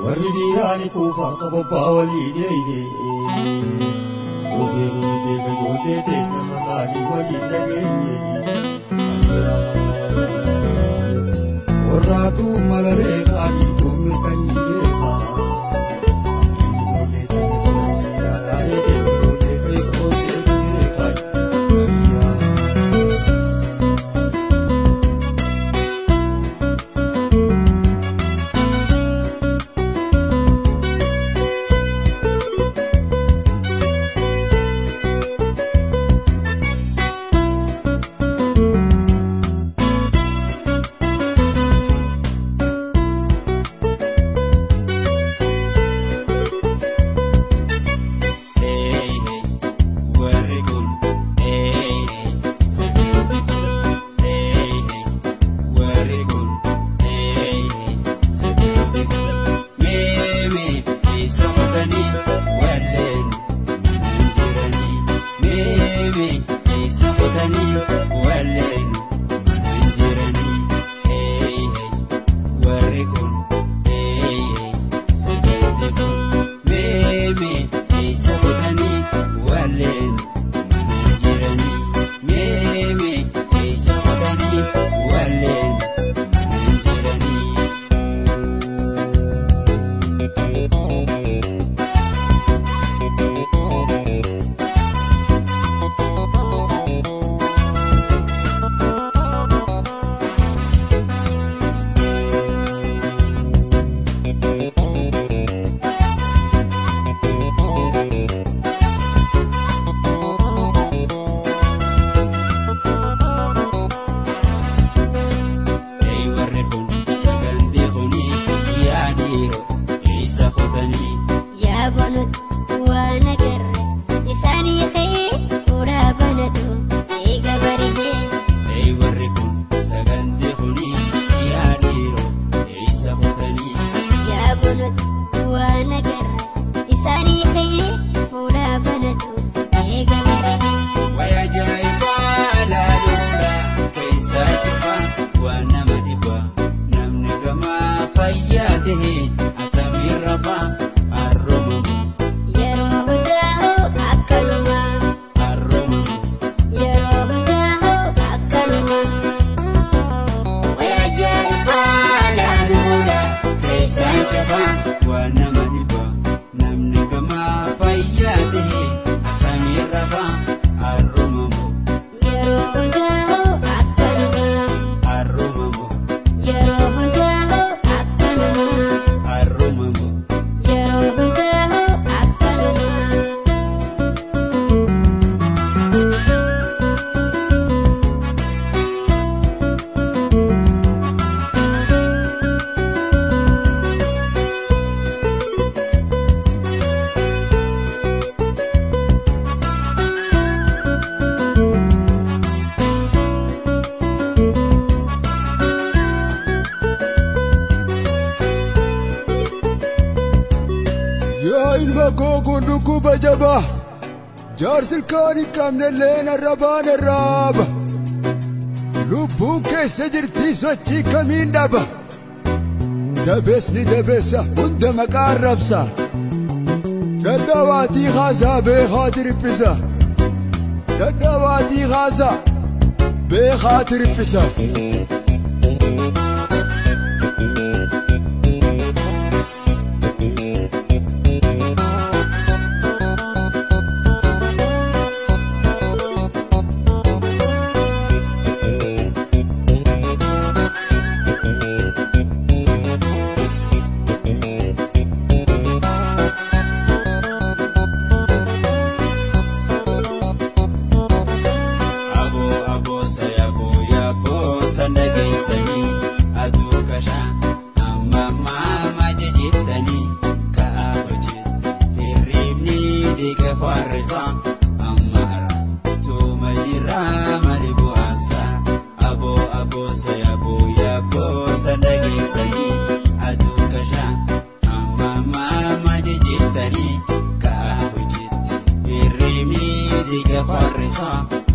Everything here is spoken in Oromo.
Warri dhiiraani kuufaa qabobbaa walii deeyne. Ofee hundee ijoollee teenya kakaanii waliin dhageenye. Warraatu mala beekaa dhiituun mirkanii beekaa. Ijoollee teenya tola ilaalaalee deemu ijoollee keessa ooltee beekaa. Jaarsi ilkaan hin qabne illeen arrabaan arraaba. Lubbuun keessa jirti sochii kamiin dhaba. Dabeesni dabeessa hunda maqaa arrabsa. Dadhabaatii haasaa beekaa tiriphisa. Dadhabaatii haasaa beekaa tiriphisa. Farrisa.